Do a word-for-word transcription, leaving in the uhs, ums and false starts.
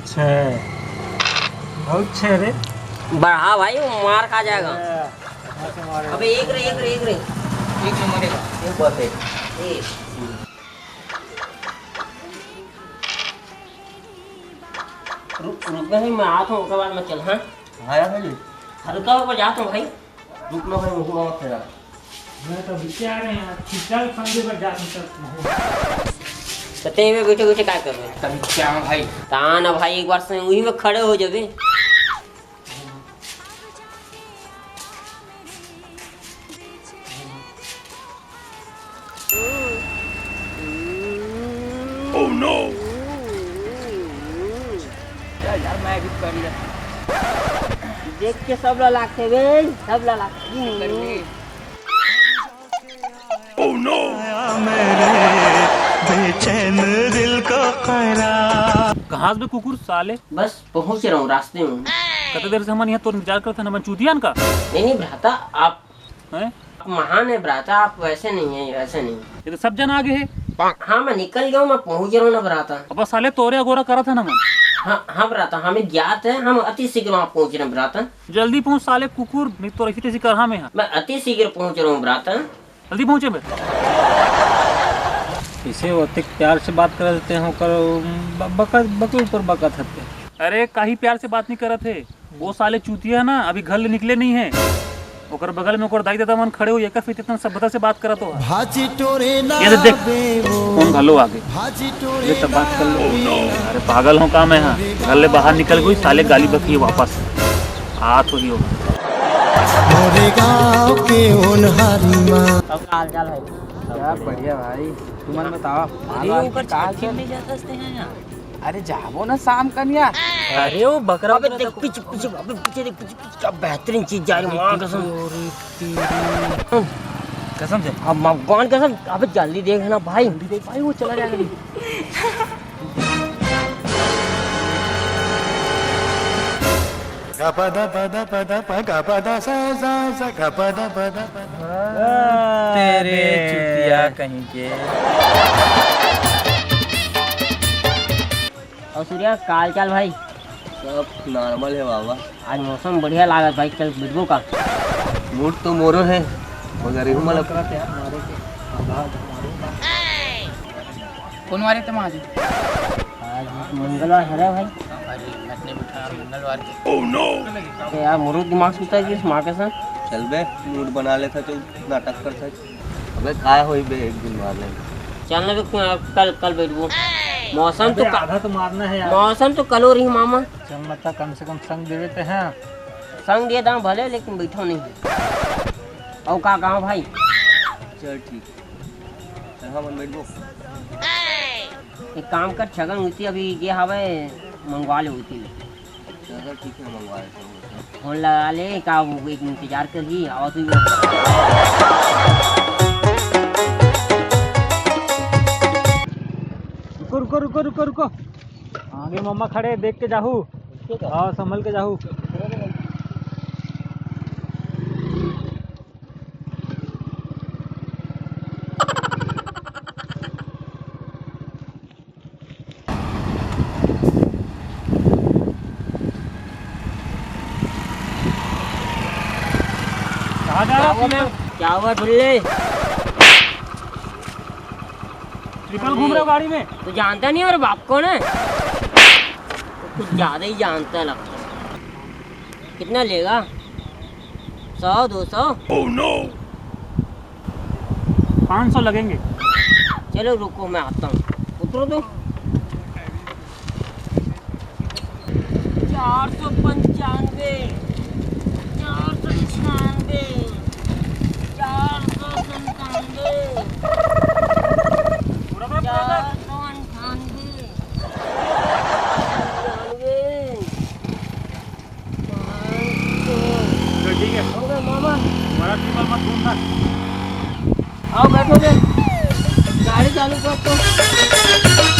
छः, बहुत छः रे। बढ़ा भाई, वो मार खा जाएगा। अबे एक रे, एक रे, एक रे। एक नंबर है। एक बात है। एक। रुक, रुक भाई, मैं आता हूँ, ओकर बाद में चल, हाँ? हाँ यार भाई। हल्का ऊपर जाता हूँ भाई। रुक ना भाई, मुँह मत फेरा। मैं तो अभी क्या रहे हैं, खिचल फंदे पर जा निकल। तो ते में बैठे बैठे क्या कर रहे? तभी क्या भाई? ता ना भाई, एक बार से वही में खड़े हो जाबे। Oh no! यार, मैं भी कर ले। देख के सब ला लागथे बे, सब ला लागथे। Oh no! मेरे बेचैन दिल को करार। कहाँ से बे कुकुर साले? बस पहुँच रहा हूँ, रास्ते में हूँ। कते देर से हमन यहाँ तोर इंतजार करत हन, हमन चूतिया हन का? नहीं, नहीं भ्राता, आप हैं? आप महान है भ्राता, आप वैसे नहीं है, वैसे नहीं। ये तो सब जन आगे है। हाँ, मैं निकल गया हूँ, मैं पहुँच रहा हूँ ना भ्राता। अब साले तोरे अगोरा करत हन हमन। हाँ, हाँ भ्राता, हमें ज्ञात है, हम अति शीघ्र वहाँ पहुँच रहे हैं भ्राता। जल्दी पहुँच साले कुकुर, नहीं तो ऐसी तैसी करहा में। हाँ, मैं अति शीघ्र पहुँच रहा हूँ भ्राता। जल्दी पहुँचे बे। इसे ओतेक प्यार से बात करत हे, ओकर ब-, बकत, बके ऊपर बकत हते। अरे, काहे प्यार से बात नहीं करत हे? वो साले चूतिया ना, अभी घर ले निकले नहीं है। ओकर बगल में ओकर दाई ददा मन खड़े हो, एकर फिर इतना सभ्यता से बात करत हो। भाजी टोरे ना ये तो देख, बे वो। फोन घलो आगे। भाजी टोरे ये सब बात कर लो। ना बे। अरे, पागल हो का मैं? हाँ, घर ले बाहर निकल गई, साले गाली बकी वापस। आ तो ही हो। मोरे गाँव के ओनहारी माँ। अब का हाल चाल है? क्या बढ़िया भाई, तुमन बताओ। अरे, ओकर छक्के में जा सकते हैं यार। अरे जाबो ना शाम कन यार। अरे वो बकरा अबे बकरा देख तो पीछे, पीछे, अबे पीछे देख, पीछे, पीछे, क्या बेहतरीन चीज जा रही है, माँ कसम। कसम से। अब भगवान कसम, अबे जल्दी देख ना भाई। जल्दी देख भाई, वो चला जाएगा अभी। गपदा पदा पदा प गपदा सा सा सा गपदा पदा पदा। तेरे चुतिया कहीं के। और सूर्या, का हाल चाल भाई? सब normal है बाबा। आज मौसम बढ़िया लागत भाई, चल बैठबो का? Mood तो मोरो है, मगर एहू मन कौन वारे ते आज? आज मंगलवार हरे भाई। अरे, मत नहीं बैठा यार, मंगलवार के। Oh no! अरे यार, मोरो दिमाग सुता है कि माँ कसम। चल बे, mood बना लेता, चल नाटक करता। अबे काय होई बे, एक दिन बाद ले। चल ना बे, कल, कल बैठबो। मौसम तो अबे, का-, आधा तो मारना है यार। मौसम तो कलो रही मामा। चल मत, कम से कम संग देवे ते हैं। संग दे दां भले, लेकिन बैठो नहीं। और का गाँव भाई? चल ठीक। चल हाँ, मन बैठबो। एक काम कर, छगन उती अभी गे हवे, मंगवा ले उती ले। चलो ठीक है, मंगवा लेता हूँ। फोन लगा ले, का वो एक इंतजार कर ही, आवा तू। रुको, रुको, रुको, रुको, रुको। आगे मम्मा खड़े, देख के जाहू। हाँ, संभल के जाहू। कहाँ जा रहा तू? क्या हुआ ढुल्ले? ट्रिपल घूम रहे हो गाड़ी में? तू जानता नहीं और बाप कौन है? कुछ ज्यादा ही जानता लगता है। कितना लेगा? सौ, दो सौ? पाँच सौ लगेंगे। चलो रुको, मैं आता हूँ, उतरो तो। चार सौ पंचानवे, चार सौ छियानवे, चार सौ संतानवे, चार सौ अंठानवे, निन्यानवे। तो ठीक है। हो गया मामा। बड़ा ट्रिपल मत घूमना। आओ बैठो बे। गाड़ी चालू कर तो।